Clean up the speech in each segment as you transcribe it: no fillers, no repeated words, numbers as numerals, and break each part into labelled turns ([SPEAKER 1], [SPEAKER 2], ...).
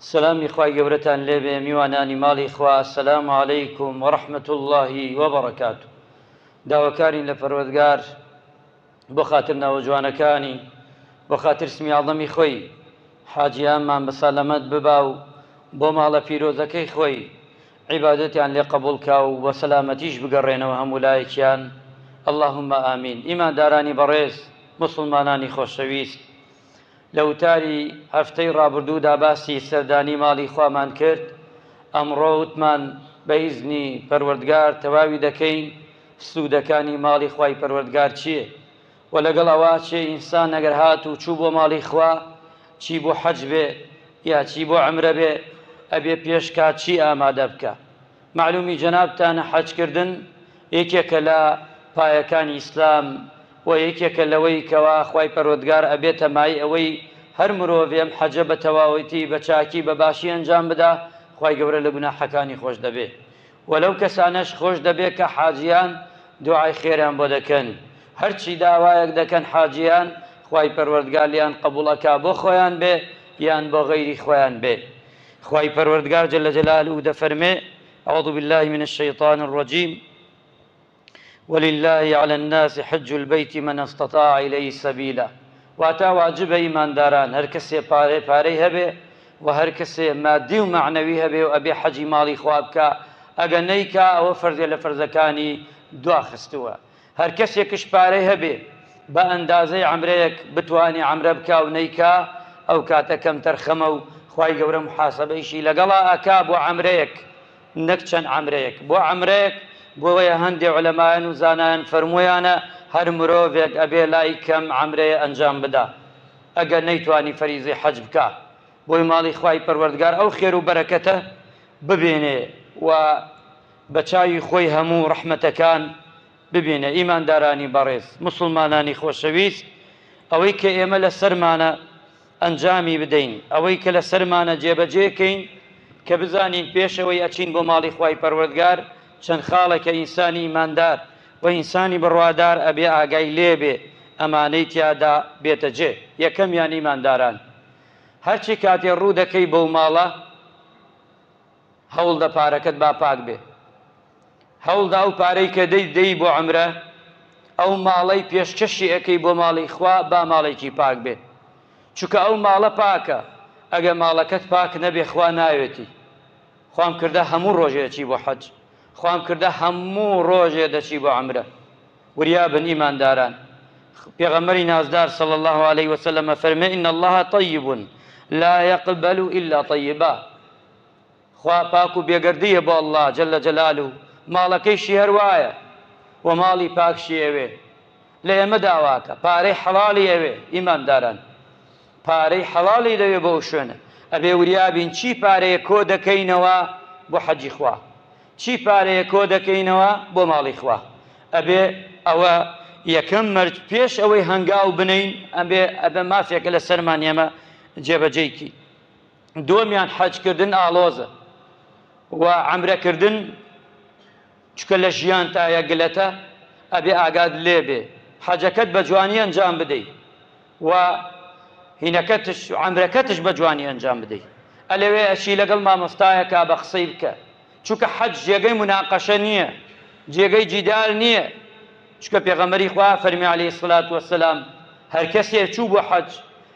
[SPEAKER 1] سەلامی خوای گەورەتان لێبێ میوانانی ماڵی خوا السلام علیکم ورحمة اللە وبرکاته داواکارین لە پەروەردگار بۆ خاتر ناوە جوانەکانی بۆ خاتر اسمی اعظمی خۆی حاجیانمان بە سەلامەت ببا و بۆ ماڵە پیرۆزەکەی خۆی عیبادەتیان لێ قبوڵ کا و بە سەلامەتیش بگەڕێنەوە هەموو لایەکیان اللهم آمین ئیماندارانی بەڕێز موسڵمانانی خۆشەویست لە وتاری هەفتەی ڕابردوودا باسی سەردانی ماڵی خوامان کرد، ئەمڕۆ وتمان بە ئیزنی پەروەردگار تەواوی دەکەین، سوودەکانی ماڵی خوای پەروەردگار چییە؟ وە لەگەڵ ئەوە چێ ئینسان ئەگەر هات و چوو بۆ ماڵی خوا چی بۆ حەج بێ یا چی بۆ عەمرە بێ ئەبێ پێش کات چی ئامادە بکا؟ مەعلومی جەنابتانە حەج کردن یەکێکە لە پایەکانی ئیسلام وە یەکێکە لەوەی کەوا خوای پەروەردگار ئەبێتە مایەی ئەوەی هەر مرۆڤێ ئەم حەجە بە تەواوەتی بە چاکی بە باشی ئەنجام بدا خوای گەورە لە گوناحەکانی خۆش دەبێ وە لەو کەسانەش خۆش دەبێ کە حاجیان دوعای خێریان بۆ دەکەن هەرچی داوایەک دەکەن حاجیان خوای پەروەردگار لێیان قبوڵ ئەکا بۆ خۆیان بێ یان بۆ غەیری خۆیان بێ خوای پەروەردگار جل جلالە دەفەرمێ، اعوذ باللە من الشیطان الرجیم، وللە علی الناس حج البیت من استطاع الیه سبیلا، واتە واجبە ئیمانداران هەر کەسێ پارەی پارەی هەبێ و هەر کەسێ مادی و مەعنەوی هەبێ و ئەبێ حەجی ماڵی خوا بکا، ئەگە نەیکا ئەوە فەرزێ لە فەرزەکانی دواخستووە. هەر کەسێکش پارەی هەبێ بە ئەندازەی عەمرەیەک بتوانێ عەمرە بکا و نەیکا ئەو کاتە کەمتەرخەمە و خوای گەورە موحاسەبەیشی لەگەڵا ئەکا بۆ عەمرەیەک نەک چەند عەمرەیەک بۆ عەمرەیەک بۆیە هەندێ عولەمایان و زانایان فەرموویانە هەر مرۆڤێک ئەبێ لای کەم عەمرەیە ئەنجام بدا ئەگەر نەیتوانی فەریزەی حەج بکا بۆی ماڵی خوای پەروەردگار ئەو خێر و بەرەکەتە ببینێ و بە چاوی خۆی هەموو ڕەحمەتەکان ببینێ. ئیماندارانی بەڕێز، موسڵمانانی خۆشەویست، ئەوەی کە ئێمە لەسەرمانە ئەنجامی بدەین، ئەوەی کە لەسەرمانە جێبەجێ کەین، کە بزانین پێش ئەوەی ئەچین بۆ ماڵی خوای پەروەردگار چەند خاڵێکە ئینسانی ئیماندار و ئینسانی بڕوادار ئەبێ ئاگای لێ بێ ئەمانەی تیادا بێتە جێ. یەکەمیان ئیمانداران هەرچی کاتێ ڕوو دەکەی بەو ماڵە، هەوڵدە پارەکەت با پاک بێ هەوڵدە ئەو پارەی کە دەی دەی بۆ عەمرە ئەو ماڵەی پێشکەشی ئەکەی بۆ ماڵی خوا با ماڵێکی پاک بێ چونکە ئەو ماڵە پاکە ئەگە ماڵەکەت پاک نەبێ خوا ناوێتی خوام کردە هەموو ڕۆژێ ئەچی بۆ حەج خوام کردە هەموو ڕۆژێ دەچی بۆ عەمرە وریابن ئیمانداران پێغەمبەری نازدار صلی الله علیه وسلم فەرمێ ان الله طیب لا يقبل الا طیبا خوا پاک و بێگەردیە بۆ اللە جل جلالە ماڵەکەیشی هەر وایە و ماڵی پاکشی ئەوێ لە ئێمە داواکە پارەی حەڵاڵی ئەوێ ئیمانداران پارەی حەڵاڵی دەوێ بۆ ئەو شوێنە ئەبێ وریابین چی پارەیە کۆ دەکەینەوە بۆ حەجی خوا چی پارەیە کۆ دەکەینەوە بۆ ماڵی خوا ئەبێ ئەوە یەکەم مەرج پێش ئەوەی هەنگاو بنین ئەبێ ئەبێ مافێکە لە سەرمان ئێمە جێبەجێکی دووەمیان حەج کردن ئاڵۆزە و عەمرە کردن چونکە لە ژیانتایە گلەتە ئەبێ ئاگات لێ بێ حەجەکەت بە جوانی ئەنجام بدەی و هینەکەتش عەمرەکەتش بە جوانی ئەنجام بدەی ئەلەوێ ئەچی لەگەڵ مامۆستایەکا بە قسەی بکە چونکە حەج جێگەی موناقەشە نییە جێگەی جیدال نییە چونکە پێغەمبەری خوا فەرمی عەلەیهی سڵات وەسەلام هەر کەسێ چوو بۆ حەج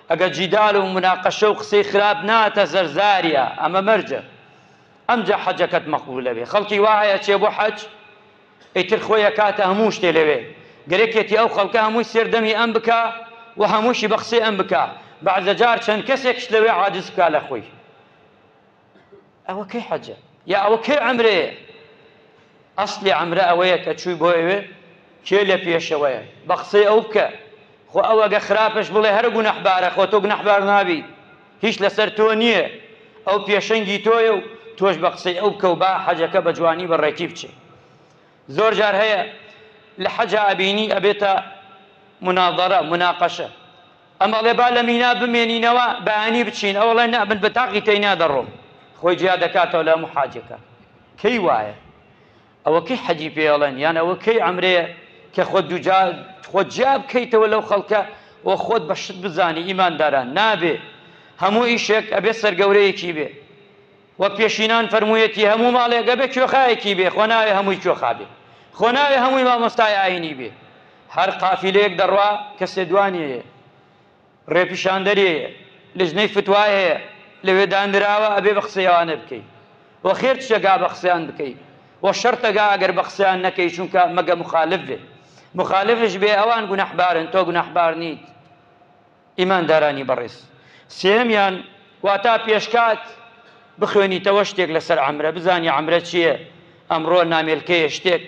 [SPEAKER 1] ئەگەر جیدال و موناقەشە و قسەی خراپ ناتە زەرزاریا ئەمە مەرجە ئەمجا حەجەکەت مەقبولە بێ خەڵکی وا هەیە چێ بۆ حەج ئیتر خۆی ئەکاتە هەموو شتێ لەوێ گەرەکێتی ئەو خەڵکە هەمووی سێر دەمی ئەم بکا و هەمووشی بە قسەی ئەم بکا بەعزە جار چەند کەسێکش لەوێ عاجز بکا لە خۆی ئەوە کەی حەجە یا ئەوە کەی عەمرەیە ئەسلی عەمرە ئەوەیە کە چووی بۆ ئەوێ کێ لە پێشەوەیە بە قسەی ئەو بکە خۆ ئەو ئەگە خراپش بڵێ هەر گوناحبارە خۆ تۆ گوناحبار نابی هیچ لەسەر تۆ نییە ئەو پێشەنگی تۆیە و تۆش بە قسەی ئەو بکە و با حەجەکە بە جوانی بە ڕێکی بچێ زۆر جار هەیە لە حەجا ئەبینی ئەبێتە مناظرە مناقەشە ئەم ئەڵێ با لە مینا بمێنینەوە بەیانی بچین، ئەو ئەڵێ نا من بە تاقی تەینا دەڕۆم، خۆی جیا دەکاتەوە لە هەموو حاجەکان. کەی وایە؟ ئەوە کەی حەجی پێ ئەڵێن یان ئەوە کەی عەمرەیە کە خۆت دووجا خۆت جیا بکەیتەوە لەو خەڵکە و خۆت بە شت بزانی؟ ئیمانداران نابێ. هەموو ئیشێک ئەبێ سەرگەورەیەکی بێ. وەک پێشینان فەرموویەتی هەموو ماڵێک ئەبێ کوێخایەکی بێ، خۆ ناوێ هەمووی کوێخا بێ، خۆ ناوێ هەمووی مامۆستای ئایینی بێ. هەر قافیلەیەک دەڕوا کەسێ دوانیەیە، ڕێپیشاندەری هەیە، لجنەی فتوای هەیە، لەوێ دانراوە ئەبێ بە قسەی ئەوانە بکەی. وە خێر چەگا بە قسەیان بکەی، وە شەرتەگا ئەگەر بە قسەیان نەکەی، چونکە مەگە مخالف بێ. مخالفش بێ ئەوان گوناحبارن، تۆ گوناحبار نیت. ئیماندارانی بەڕێز، سێیەمیان واتا پێشکات بخوێنیتەوە شتێک لەسەر عەمرە، بزانی عەمرە چییە، ئەمڕۆ نامێلکەیە شتێک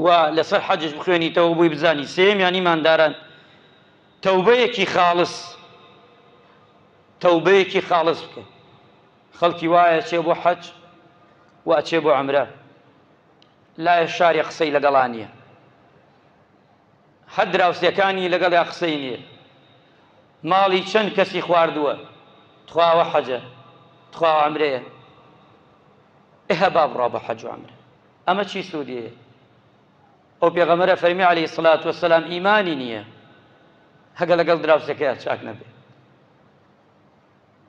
[SPEAKER 1] و لەسەر حەجش بخوێنیتەوە بۆی بزانی. سێیەمیان ئیمانداران تەوبەیەکی خاڵس، تەوبەیەکی خاڵس بکە. خەڵکی وایە چێ بۆ حەج و ئەچێ بۆ عەمرە، لایە شاری قسەی لەگەڵا نییە، هەر دراوسێکانی لەگەڵیا قسەی نییە، ماڵی چەند کەسی خواردووە، تخوا ئەوە حەجە، تخوا ئەوە عەمرەیە؟ ئه با بڕوا بۆ حەج و عەمرە، ئەمە چی سوودی هەیە؟ ئەو پێغەمبەرە فەرمی عەلەیهی سڵات وەسەلام ئیمانی نییە هەگە لەگەڵ دراوسێکەیا چاک نەبێ.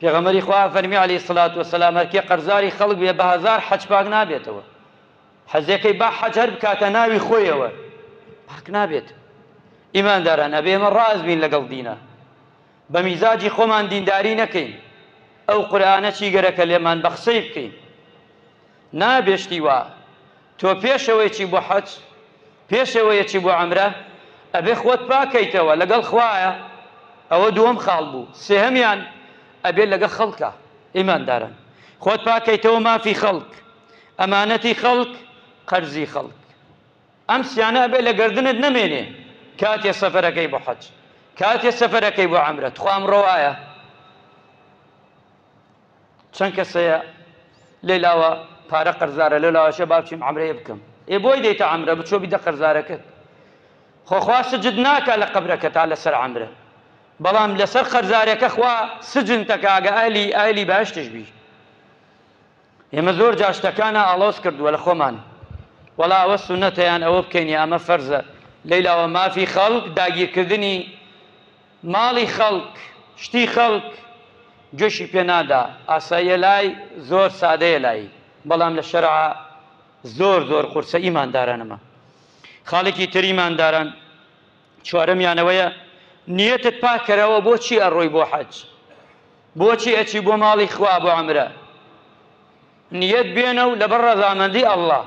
[SPEAKER 1] پێغەمبەری خوا فەرمی عەلەیهی سڵات وەسەلام هەرکێ قەرزاری خەڵک بێ بە هەزار حەج پاک نابێتەوە. حەزەکەی با حەج هەر بکاتە ناوی خۆیەوە پاک نابێت. ئیمانداران ئەبێ ئێمە ڕاست بین لەگەڵ دینە، بە میزاجی خۆمان دینداری نەکەین. ئەو قورئانە چی گەرەکە لێمان بە قسەی بکەین. نابێ شتی وا. تۆ پێشەوەی چی بۆ حەج، پێشەوەی چی بۆ عەمرە، ئەبێ خۆت پاکەیتەوە لەگەڵ خوایە. ئەوە دووەم خاڵ بوو. سێهەمیان ئەبێ لەگەڵ خەڵکە. ئیمانداران خۆت پاکەیتەوە، مافی خەڵک، ئەمانەتی خەڵک، قەرزی خەڵک، ئەم سیانە ئەبێ لە گەردنت نەمێنێ کاتێ سەفەرەکەی بۆ حەج، کاتێ سەفەرەکەی بۆ عەمرە. تخوا ئەمڕۆ وایە؟ چەند کەس هەیە لێ لاوە پارە قەرزارە، لەو لاوەشە با بچیم عەمرەیە بکەم. ئێ بۆی دێیتە عەمرە، بچۆ بیدە قەرزارەکەت. خۆ خوا سجد ناکا لە قەبرەکە تا لەسەر عەمرە، بەڵام لەسەر قەرزارەکە خوا سجن تەکا ئەگە ئەهلی ئەهلی بەهەشتش بی. ئێمە زۆر جار شتەکانە ئاڵۆز کردووە لە خۆمان، وەڵا ئەوە سوننەتە یان ئەوە بکەین یا ئەمە فەرزە. لەیلاوە مافی خەڵک، داگیرکردنی ماڵی خەڵک، شتی خەڵک گوێشی پێ نادا. ئاساییە لای، زۆر سادەیە لای، بەڵام لە شەرعا زۆر زۆر قورسە. ئیماندارانەمە خاڵێکی تر ئیمانداران چوارەمیانەوەیە نیەتت پاکەرەوە. بۆچی ئەڕۆی بۆ حەج؟ بۆچی ئەچی بۆ ماڵی خوا بۆ عەمرە؟ نیەت بێنە و لەبەر ڕەزامەندی ئەڵڵا،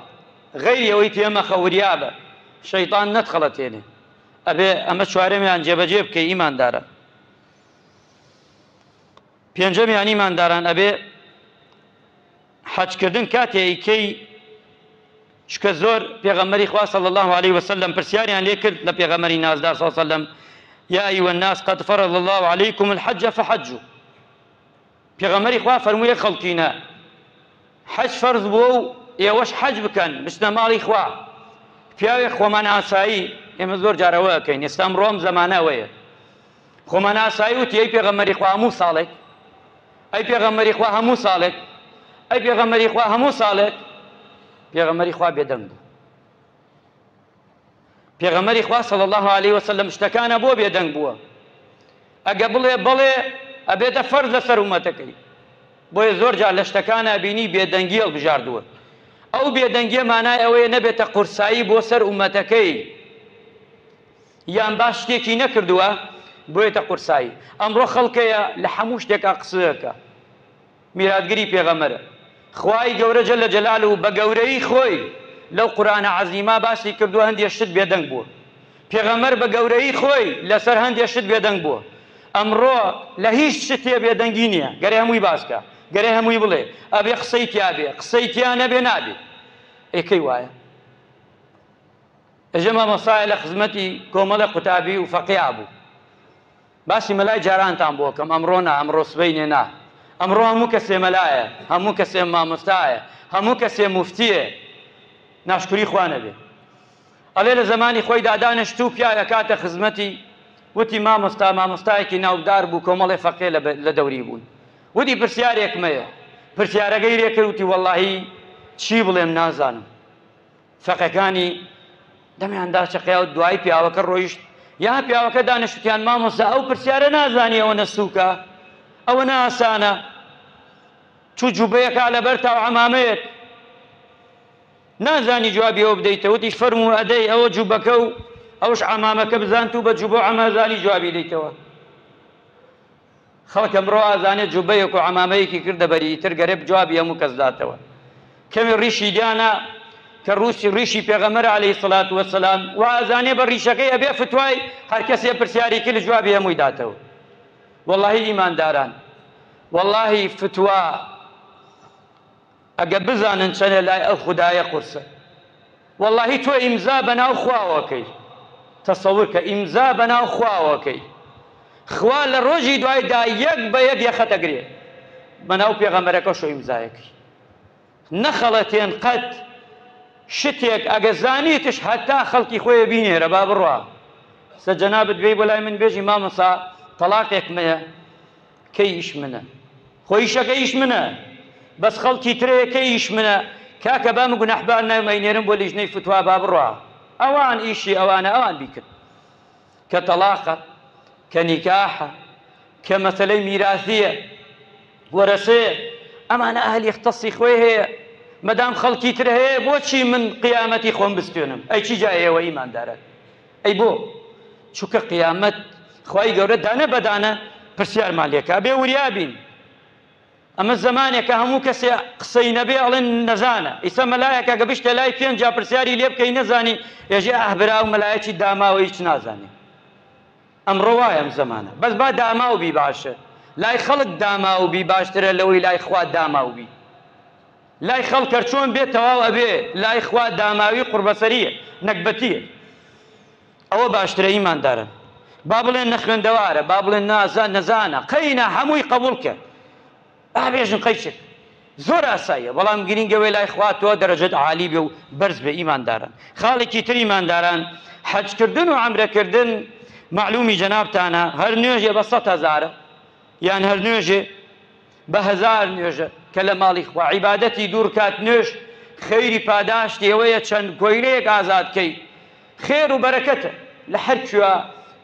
[SPEAKER 1] غەیری ئەوەی پێ مەخە، وریابە شەیتان نەتخەڵەتێنێ. ئەبێ ئەمە چوارەمیان جێبەجێ بکەی ئیمانداران. پێنجەمیان ئیمانداران ئەبێ حەجکردن کاتێ ئەیکەی، چونکە زۆر پێغەمبەری خوا صلی الله علیه وسلم پرسیاریان لێ کرد لە پێغەمبەری نازدار صلی الله علیه وسلم یا ایها الناس قد فرض الله علیکم الحج فحجوا. پێغەمبەری خوا فەرموویە خەڵکینە حەج فەرز بووە و ئێوەش حەج بکەن، بچنە ماڵی خوا. پیاوێک خۆمان ئاسایی، ئێمە زۆر جار ئەوە ئەکەین ئێستا ئەمڕۆ ئەم زەمانە ئەوەیە، خۆمان ئاسایی وتی ئەی پێغەمبەری خوا هەموو ساڵێک، ئەی پێغەمبەری خوا هەموو ساڵێک، ئەی پێغەمبەری خوا هەموو ساڵێک. پێغەمبەری خوا بێدەنگ بوو. پێغەمبەری خوا صلی الله علیه وسلم شتەکانە بۆ بێدەنگ بووە. ئەگە بڵێ بەڵێ ئەبێتە فەرز لەسەر ئومەتەکەی. بۆیە زۆر جار لە شتەکانە بینی بێدەنگی هەڵبژاردووە. ئەو بێدەنگیە مانای ئەوەیە نەبێتە قورسایی بۆ سەر ئومەتەکەی، یان باش شتێکی نەکردووە بۆیەتە قورسایی. ئەمڕۆ خەڵکەیە لە هەموو شتێکا قسەکە. میراتگری پێغەمبەرە. خوای گەورە جل جلالە بە گەورەیی خۆی لەو قورئانە عەزیمە باسی کردووە هەندێ شت بێدەنگ بووە. پێغەمبەر بە گەورەیی خۆی لەسەر هەندێ شت بێدەنگ بووە. ئەمڕۆ لە هیچ شتێ بێدەنگی نییە، گەرێ هەمووی باس کا، گەرێ هەمووی بڵێ، ئەبێ قسەی تیا بێ، قسەی تیا نەبێ نابێ. ئێ کەی وایە؟ ئێژە مامۆستایە لە خزمەتی کۆمەڵێ قوتابی و فەقێیا بوو. باسی مەلای جارانتان بۆ کەم، ئەمڕۆ نا، ئەمڕۆ سبەینێ نا. ئەمڕۆ هەموو کەسێ مەلایە، هەموو کەسێ مامۆستایە، هەموو کەسێ موفتییە. ناشکوری خوا نەبێ. ئەڵێ لە زەمانی خۆیدا دانیشتوو پیاوێک هاتە خزمەتی، وتی مامۆستا، مامۆستایەکی ناودار بوو، کۆمەڵێ فەقێ لە دەوری بوون. وتی پرسیارێکم هەیە. پرسیارەکەی لێ کرد، وتی وەڵڵاهی چی بڵێم نازانم. فەقێکانی دەمیان داچەقیا و دوایی پیاوەکە ڕۆیشت. یا پیاوەکە دانیشت وتیان مامۆستا ئەو پرسیارە نازانی ئەوەنە سووکە؟ ئەوە ناسانە چوو جوبەیەکا لەبەر تا و عەمامەیەک نازانی جوابی ئەوە بدەیتە وتی فەرموو ئەدەی ئەوە جوبەکە و ئەوش عەمامەکە بزان تو بە جوبە و عەمازانی جوابی دەیتەوە. خەڵک ئەمڕۆ ئازانێ جوبەیەک و عەمامەیەکی کردە بەری ئیتر گەرێ جوابی هەموو کەس داتەوە. کەمی ڕیشی دانا کە ڕووسی ڕیشی پێغەمبەر عەلەیهی سەلات وەسەلام وا ئەزانێ بە ڕیشەکەی ئەبێ فتوای هەر کەسێ پرسیاری کرد جوابی هەمووی داتەوە. وەڵاهی ئیمانداران وەڵاهی فتوا ئەگەر بزانن چەنێ لای ئەو خودایە قورسە وەڵاهی تۆ ئیمزا بەناو خواوەکەی تەسەور کە ئیمزا بەناو خواوەکەی خوا لە ڕۆژی دوایدا یەک بە یەک یەخەتەگرێ بەناو پێغەمبەرەکەشۆ ئیمزایەکەی نەخەڵەتێن قەت شتێک ئەگە زانیتش هەتا خەڵکی خۆی بینێرە با بڕوا سە جەنابت بێی بۆ لای من بێژی مامۆسا تەڵاقێکم هەیە کەی ئیش منە خۆ ئیشەکە ئیش منە بەس خەڵکی ترەیە کەی ئیش منە کاکە با من گوناحبار ناوم ئەینێرم بۆ لیژنەی فتوا با بڕوا ئەوان ئیشی ئەوانە ئەوان بیکرد کە تەڵاقە کە نیکاحە کە مەسەلەی میراثیە وەرەسەیە ئەمانە ئەهلی اختصی خۆی هەیە مەدام خەڵکی تر هەیە بۆچی من قیامەتی خۆم بستێنم ئەی چی جا ئێوە ئیمانداران ئەی بۆ چونکە قیامەت خوای گەورە دانە بە دانە پرسیارمان لێکا بێ وریا بین ئەمە زەمانێکە هەموو کەسێ قسەی نەبێ ئەڵێن نەزانە ئیسە مەلایەکە گە بشتە لای پێنج پرسیاری لێ بکەی نەزانی ئێژێ ئاه برا و مەلایەکی داماوە هیچ نازانێ ئەمڕۆ وایە ئەم زەمانە بەس با داماو بی باشە لای خەڵک داماو بی باشترە لەوەی لای خوا داماو بی لای خەڵک هەر چۆن بێ تەواو ئەبێ لای خوا داماوی قوڕبەسەریە نەگبەتیە ئەوە باشترە ئیماندارن با بڵێن نەخوێندەوارە با بڵێن نازان نەزانە قەینا هەمووی قبوڵ کە با بێژن قەیچک زۆر ئاساییە بەڵام گرینگە وێ لای خوا تۆ دەرەجەت عالی بێ و بەرز بێ ئیمانداران خاڵێکی تر ئیمانداران حەجکردن و عەمرەکردن مەعلومی جەنابتانە هەر نوێژێ بە سەد هەزارە یان هەر نوێژێ بە هەزار نوێژە کە لە ماڵی خوا عیبادەتی دوو ڕکات نوێژ خەیری پاداشتی ئەوەیە چەند کۆیلەیەک ئازاد کەی خێر و بەرەکەتە لە هەر کوێ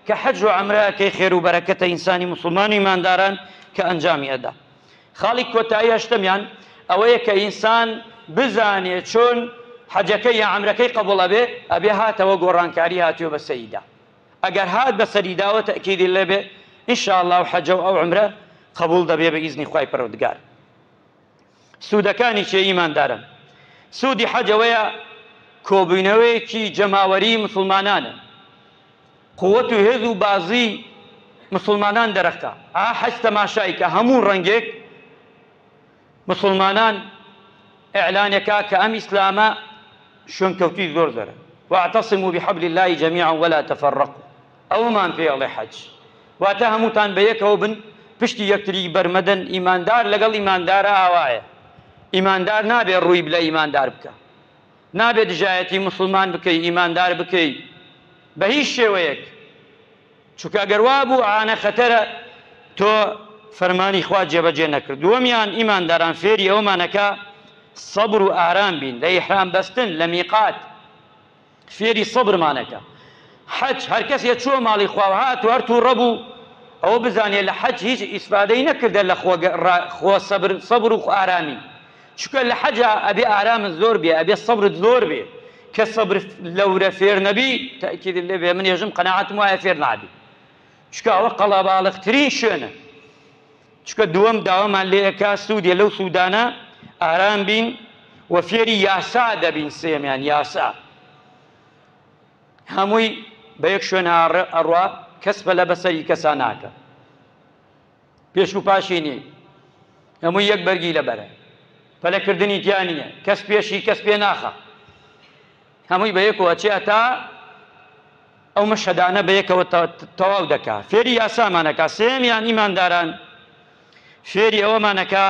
[SPEAKER 1] کە حەج و عەمرە ئەکەی خێر و بەرەکەتە ئینسانی موسڵمان و ئیمانداران کە ئەنجامی ئەدا. خاڵی کۆتایی هەشتەمیان ئەوەیە کە ئینسان بزانێ چۆن حەجەکەی یا عەمرەکەی قەبوڵ ئەبێ، ئەبێ هاتەوە گۆڕانکاری هاتووە بە سەریدا. ئەگەر هات بە سەریداوە تەئکیدی لێبێ ان شاء اللە ئەو حەجە و ئەو عەمرە قەبوڵ دەبێ بە ئیزنی خوای پەروەردگار. سوودەکانی چیە ئیمانداران؟ سوودی حەج ئەوەیە کۆبوینەوەیەکی جەماوەری موسڵمانانە، قوت و هێز و بازی موسڵمانان دەرەخا. ئا حەج تەماشای کە هەموو ڕەنگێک موسڵمانان ئیعلانێکا کە ئەم ئیسلامە شوێنکەوتوی زۆر زۆرە، واعتصموا بحبل اللە جمیعا ولا تفرقوا، ئەوەمان پێ ئەڵێ حەج واتە هەمووتان بە یەکەوە بن پشتی یەکتری بەرمەدەن، ئیماندار لەگەڵ ئیماندارا ئاوایە، ئیماندار نابێ ڕووی لە ئیماندار بکا، نابێ دژایەتی موسڵمان بکەی ئیماندار بکەی بە هیچ شێوەیەک، چونکە گەر وابوو ئانە خەتەرە تۆ فەرمانی خوا جێبەجێ نەکرد. دووەمیان ئیمانداران فێری ئەوەمان ئەکا سەبر و ئارام بین لە ئیحرام بەستن لە میقات فێری سەبرمان ئەکا. حەج هەر کەسێ چووە ماڵی خوا و هات و هەر تووڕە بوو ئەوە بزانێ لە حەج هیچ ئیسفادەی نەکردە لە خۆ خۆ سەبر سەبر و ئارامی چونکە لە حەجا ئەبێ ئارامت زۆر بێ ئەبێ سەبرت زۆر بێ کە سەبر لەورە فێر نەبی تەئکیدت لێ بێ من ێژم قەناعەتم وایە فێر نابی چونکە ئەوە قەڵەباڵغترین شوێنە چونکە دووەم داوامان لێ ئەکا سوودێ لەو سوودانە ئارام بین و فێری یاسا دەبین سێمیان یاسا هەمووی بە یەک شوێن ئەڕوا کەس پەلە بەسەری کەسا ناکە پێش و پاشی نیە هەمووی یەک بەرگی لەبەرە پەلەکردنی تیا نییە کەس پێشی کەس پێ ناخا هەمووی بە یەکەوە ئەچێ هەتا ئەو مەشهەدانە بە یەکەوە تەواو دەکا فێری یاسامانەکا سێمیان ئیمانداران فێری ئەوەمانەکا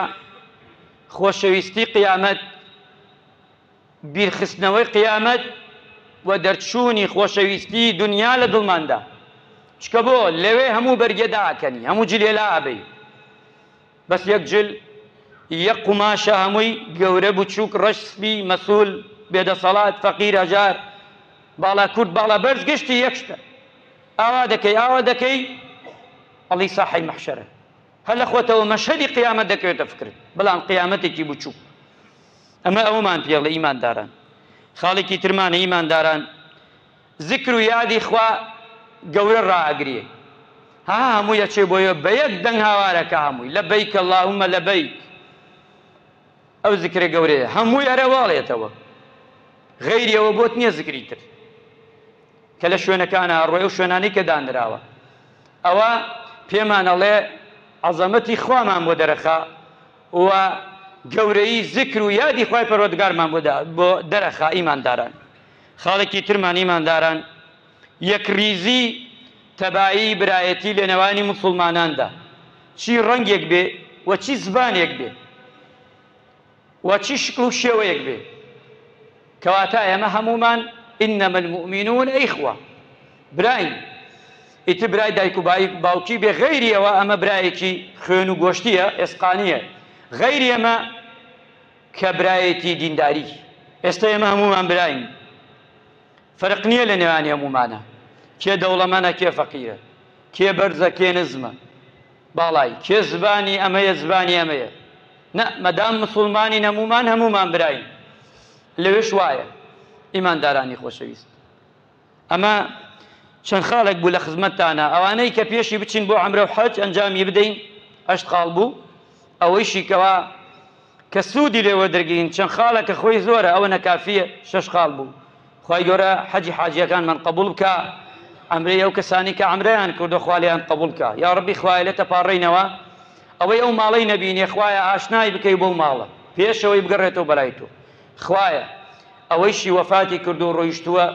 [SPEAKER 1] خۆشەویستی قیامەت بیرخستنەوەی قیامەت و دەرچوونی خۆشەویستی دونیا لە دڵماندا چکە بۆ لەوێ هەموو بەرگێ دائەکەنی هەموو جلێ لا ئەبەی بەس یەک جل یەک قوماشە هەمووی گەورە بچووک ڕەش سپی مەسول بێدەسەڵات فەقیر هەژار باڵا کورت باڵا بەرز گشتی یەک شتە ئاوا دەکەی ئاوا دەکەی ئەڵی ساحەی مەحشەرە. هەر لە خۆتەوە مەشهەدی قیامەت دەکەوێتە فکرت، بەڵام قیامەتێکی بچووک. ئەمە ئەوەمان پێڵێ ئیمانداران. خاڵێکی ترمانە ئیمانداران، زکر و یادی خوا گەورە ڕائەگرێ. ها هەمووی ئەچێ بۆیە بە یەک دەنگ هاوارەکە هەمووی لەبەیک اللهم لەبەیک. ئەو زکرە گەورەیە هەمووی ئەرە واڵێتەوە. غەیری ئەوە بۆت نییە زکری تر. کە لە شوێنەکانا ئەڕۆی ئەو شوێنانەی کە دانراوە ئەوە پێمان ئەڵێ عەزەمەتی خوامان بۆ دەرەخا و گەورەیی زکر و یادی خوای پەروەردگارمان بۆ دەرەخا ئیمانداران. خاڵێکی ترمان ئیمانداران یەکڕیزی تەبایی برایەتی لە نێوانی موسوڵماناندا چی ڕەنگێک بێ و چی زبانێک بێ و چی شکڵ و شێوەیەک بێ کەواتە ئێمە هەموومان انما المؤمنون اخوە براین ئیتر برای دایک و باوکی بێ غەیری ئەوە ئەمە برایەکی خوێن و گۆشتیە ئێسقانیە غەیری ئەمە کە برایەتی دینداری ئێستا ئێمە هەموومان براین فەرق نییە لە نێوانی هەموومانە کێ دەوڵەمەنە کێ فەقیرە کێ بەرزە کێ نزمە باڵای کێ زبانی ئەمەیە زبانی ئەمەیە نا مەدام مسوڵمانین هەموومان هەموومان براین لەوێش وایە ئیماندارانی خۆشەویست ئەمە چەند خاڵێک بوو لە خزمەتتانە ئەوانەی کە پێشی بچین بۆ عەمرە و حەج ئەنجامی بدەین هەشت خاڵ بوو ئەوەیشی کەوا کە سوودی لێ وەدرگین چەند خاڵە کە خۆی زۆرە ئەوە نەکافیە شەش خاڵ بوو خوای گەورە حەجی حاجیەکانمان قبوڵ بکا عەمرەی ئەو کەسانی کە عەمرەیان کردوە خوا لێیان قبوڵ کا یاڕەبی خوایە لێتە پاڕێینەوە ئەوەی ئەو ماڵەی نەبینێ خوایە ئاشنای بکەی بەو ماڵە پێشەوەی بگەڕێتەوە بەلای تۆ خوایە ئەوەیشی وەفاتی کردو ڕۆیشتووە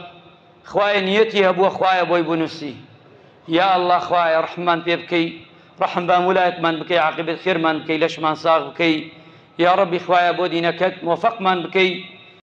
[SPEAKER 1] خوایە نیەتی هەبووە خوایە بۆی بنوسی یا اللە خوایە ڕەحممان پێ بکەی ڕەحم بە هەموو لایەکمان بکەی عاقبەت خێرمان بکەی لەشمان ساغ بکەی یاڕەبی خوایە بۆ دینەکەت مۆفەقمان بکەی.